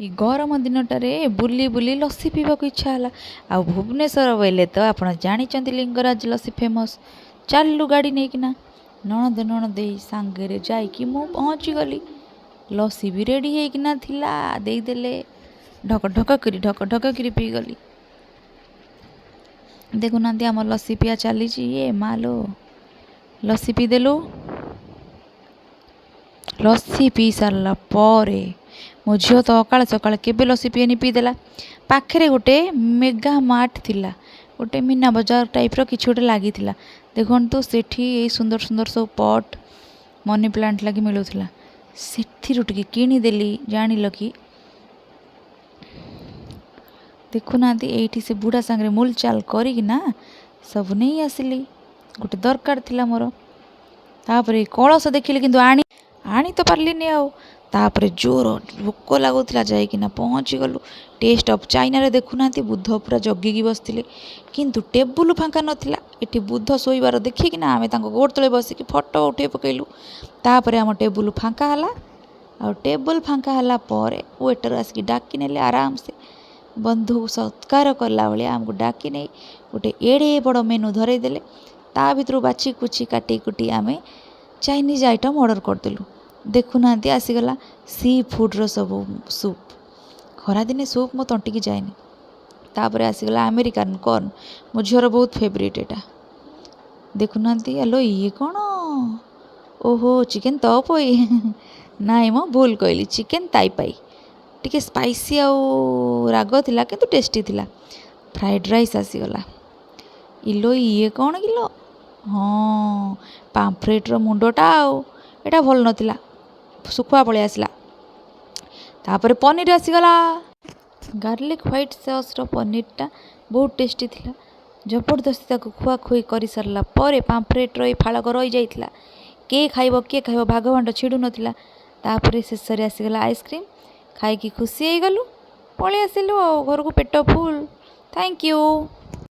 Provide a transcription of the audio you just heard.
ଏଇ ଗରମ ଦିନଟାରେ ବୁଲି ବୁଲି ଲସି ପିଇବାକୁ ଇଚ୍ଛା ହେଲା। ଆଉ ଭୁବନେଶ୍ୱର ବୋଇଲେ ତ ଆପଣ ଜାଣିଛନ୍ତି, ଲିଙ୍ଗରାଜ ଲସି ଫେମସ୍। ଚାଲିଲୁ ଗାଡ଼ି ନେଇକିନା, ନଣନ୍ଦ ନଣଦେଇ ସାଙ୍ଗରେ ଯାଇକି ମୁଁ ପହଞ୍ଚିଗଲି। ଲସି ବି ରେଡ଼ି ହେଇକିନା ଥିଲା, ଦେଇଦେଲେ। ଢକ ଢକ କରି ଢକ ଢକ କରି ପିଇଗଲି। ଦେଖୁନାହାନ୍ତି, ଆମ ଲସି ପିଆ ଚାଲିଛି। ଇଏ ମାଲୋ, ଲସି ପିଇଦେଲୁ। ଲସି ପିଇ ସାରିଲା ପରେ ମୋ ଝିଅ ତ ଅକାଳେ ସକାଳେ କେବେ ଲସି ପିଏନି, ପିଇଦେଲା। ପାଖରେ ଗୋଟେ ମେଗା ମାର୍ଟ ଥିଲା, ଗୋଟେ ମୀନା ବଜାର ଟାଇପ୍ର କିଛି ଗୋଟେ ଲାଗିଥିଲା। ଦେଖନ୍ତୁ, ସେଠି ଏଇ ସୁନ୍ଦର ସୁନ୍ଦର ସବୁ ପଟ୍, ମନି ପ୍ଲାଣ୍ଟ ଲାଗି ମିଳୁଥିଲା। ସେଥିରୁ ଟିକେ କିଣିଦେଲି, ଜାଣିଲ କି? ଦେଖୁନାହାନ୍ତି, ଏଇଠି ସେ ବୁଢ଼ା ସାଙ୍ଗରେ ମୂଲଚାଲ କରିକିନା ସବୁ ନେଇ ଆସିଲି। ଗୋଟେ ଦରକାର ଥିଲା ମୋର। ତାପରେ କଳସ ଦେଖିଲି, କିନ୍ତୁ ଆଣି ତ ପାରିଲିନି ଆଉ। ତାପରେ ଜୋର ଭୋକ ଲାଗୁଥିଲା, ଯାଇକିନା ପହଞ୍ଚିଗଲୁ ଟେଷ୍ଟ ଅଫ୍ ଚାଇନାରେ। ଦେଖୁନାହାନ୍ତି, ବୁଦ୍ଧ ପୁରା ଜଗିକି ବସିଥିଲେ, କିନ୍ତୁ ଟେବୁଲ୍ ଫାଙ୍କା ନଥିଲା। ଏଠି ବୁଦ୍ଧ ଶୋଇବାର ଦେଖିକିନା ଆମେ ତାଙ୍କ ଗୋଡ଼ ତଳେ ବସିକି ଫଟୋ ଉଠେଇ ପକେଇଲୁ। ତାପରେ ଆମ ଟେବୁଲ୍ ଫାଙ୍କା ହେଲା, ଆଉ ଟେବୁଲ୍ ଫାଙ୍କା ହେଲା ପରେ ୱେଟର୍ ଆସିକି ଡାକି ନେଲେ। ଆରାମସେ ବନ୍ଧୁ ସତ୍କାର କଲା ଭଳିଆ ଆମକୁ ଡାକି ନେଇ ଗୋଟେ ଏଡ଼େ ବଡ଼ ମେନୁ ଧରେଇ ଦେଲେ। ତା ଭିତରୁ ବାଛି କୁଛି କାଟି କୁଟି ଆମେ ଚାଇନିଜ୍ ଆଇଟମ୍ ଅର୍ଡ଼ର କରିଦେଲୁ। ଦେଖୁନାହାନ୍ତି, ଆସିଗଲା ସି ଫୁଡ଼୍ର ସବୁ ସୁପ୍। ଖରାଦିନେ ସୁପ୍ ମୋ ତଣ୍ଟିକି ଯାଏନି। ତାପରେ ଆସିଗଲା ଆମେରିକାନ୍ କର୍ନ, ମୋ ଝିଅର ବହୁତ ଫେଭରେଟ୍ ଏଇଟା। ଦେଖୁନାହାନ୍ତି, ଆଲୋ ଇଏ କ'ଣ? ଓହୋ, ଚିକେନ୍ ତପୋଇ। ନାଇଁ ମ, ଭୁଲ କହିଲି, ଚିକେନ୍ ତାଇପାଇ। ଟିକେ ସ୍ପାଇସି ଆଉ ରାଗ ଥିଲା, କିନ୍ତୁ ଟେଷ୍ଟି ଥିଲା। ଫ୍ରାଏଡ଼୍ ରାଇସ୍ ଆସିଗଲା। ଇଲୋ, ଇଏ କ'ଣ କିଲୋ? ହଁ, ପାମ୍ଫ୍ରେଟ୍ର ମୁଣ୍ଡଟା। ଆଉ ଏଇଟା ଭଲ ନଥିଲା, ଶୁଖୁଆ ପଳେଇ ଆସିଲା। ତାପରେ ପନିର ଆସିଗଲା। ଗାର୍ଲିକ୍ ହ୍ୱାଇଟ୍ ସସ୍ର ପନିରଟା ବହୁତ ଟେଷ୍ଟି ଥିଲା। ଜବରଦସ୍ତି ତାକୁ ଖୁଆଖୁଇ କରିସାରିଲା ପରେ ପାମ୍ଫ୍ରେଟ୍ର ଏଇ ଫାଳକ ରହିଯାଇଥିଲା। କିଏ ଖାଇବ, କିଏ ଖାଇବ, ଭାଗ ବାଣ୍ଟ ଛିଡ଼ୁ ନଥିଲା। ତାପରେ ଶେଷରେ ଆସିଗଲା ଆଇସ୍କ୍ରିମ୍। ଖାଇକି ଖୁସି ହେଇଗଲୁ, ପଳେଇ ଆସିଲୁ ଆଉ ଘରକୁ ପେଟ ଫୁଲ୍। Thank you.